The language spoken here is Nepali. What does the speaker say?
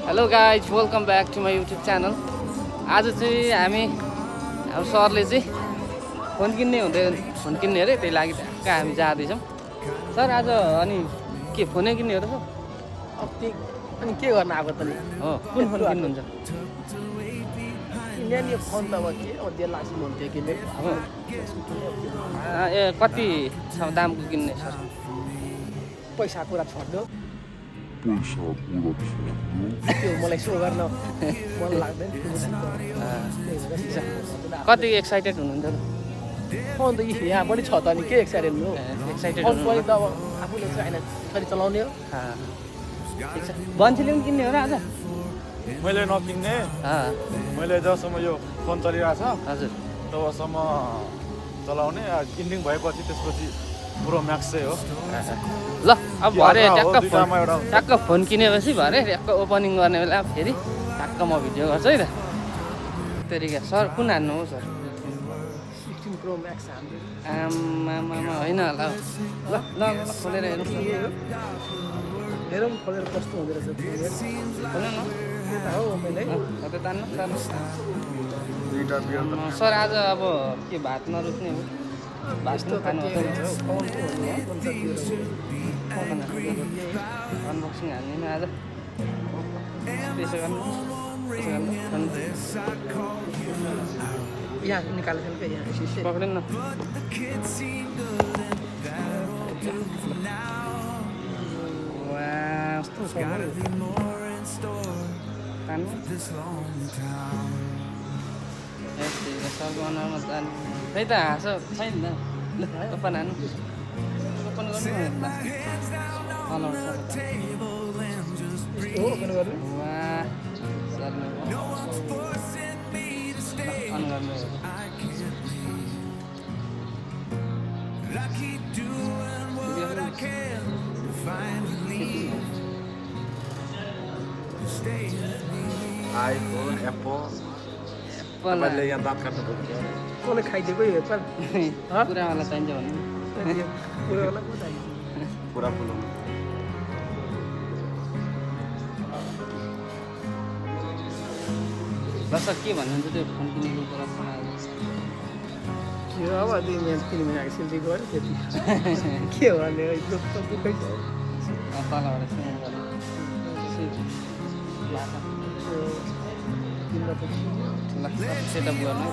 Hello guys, welcome back to my YouTube channel. आज चाहिँ हामी अब सरले चाहिँ फोन किन्ने हुँदै फोन किन्ने अरे, त्यही लागि ढ्याक्क हामी जाँदैछौँ। सर आज अनि के फोनै किन्ने हो र सर? अनि के गर्न आएको त नि हो, कुन फोन किन्नुहुन्छ? किन्ने फोन त अब के अध्ययन लाग्छ भन्थ्यो किन्ने हो। ए कति छ दामको किन्ने सर? पैसा कुरा छोड्यो त्यो मलाई सो गर्न मन लाग्दैन। कति एक्साइटेड हुनुहुन्छ त? फोन त यहाँ पनि छ त नि, के एक्साइटेड हुनु? एक्साइटेड फोन पनि त अब आफूले चाहिँ होइन छोरी चलाउने हो। बन्सीले पनि किन्ने हो र आज? मैले नकिन्ने, मैले जबसम्म यो फोन चलिरहेछ हजुर तबसम्म चलाउने। इन्डिङ भएपछि त्यसपछि पुरो म्याक्स चाहिँ हो। ल अब भरे ट्याक्क फोन किनेपछि भरे ट्याक्क ओपनिङ गर्ने बेला फेरि ट्याक्क म भिडियो गर्छु है त। तेरिका सर कुन हान्नु हो सर? 16 प्रो म्याक्स हान्नु। आमामा होइन होला ल ल ल खोलेर हेर्नुहोस् न। हेरौँ खोलेर कस्तो हुँदो रहेछ। खोल न त्यता हो मैले कतै तान्नु सर। आज अब के भात नरुच्ने हो? भात खानु अनबक्सिङ हान्ने आज त्यसो गर्नु यहाँ निकालेको क्या यहाँ पक्रिनु न। कस्तो सरको अनुहारमा जाने खै त हाँस छैन त। ओपन हान्नु, ओपन गर्नु ओपन गर्नु। अन गर्नु आइफोन एप्पल तपाईँले यहाँ दाँत काट्नु पर्यो। कसले खाइदिएको यो एप्पल? पुरावाला चाहिन्छ भन्नु। पुरावाला को चाहिन्छ? पुरा फुल ल सर के भन्नुहुन्छ त्यो फोन किनेको कुरा? के हो अब 2 महिना 3 महिनाको सेल्फी गऱ्यो त्यति के हो भने दुःखै छ। तलबाट ल सेटअप गर्नु।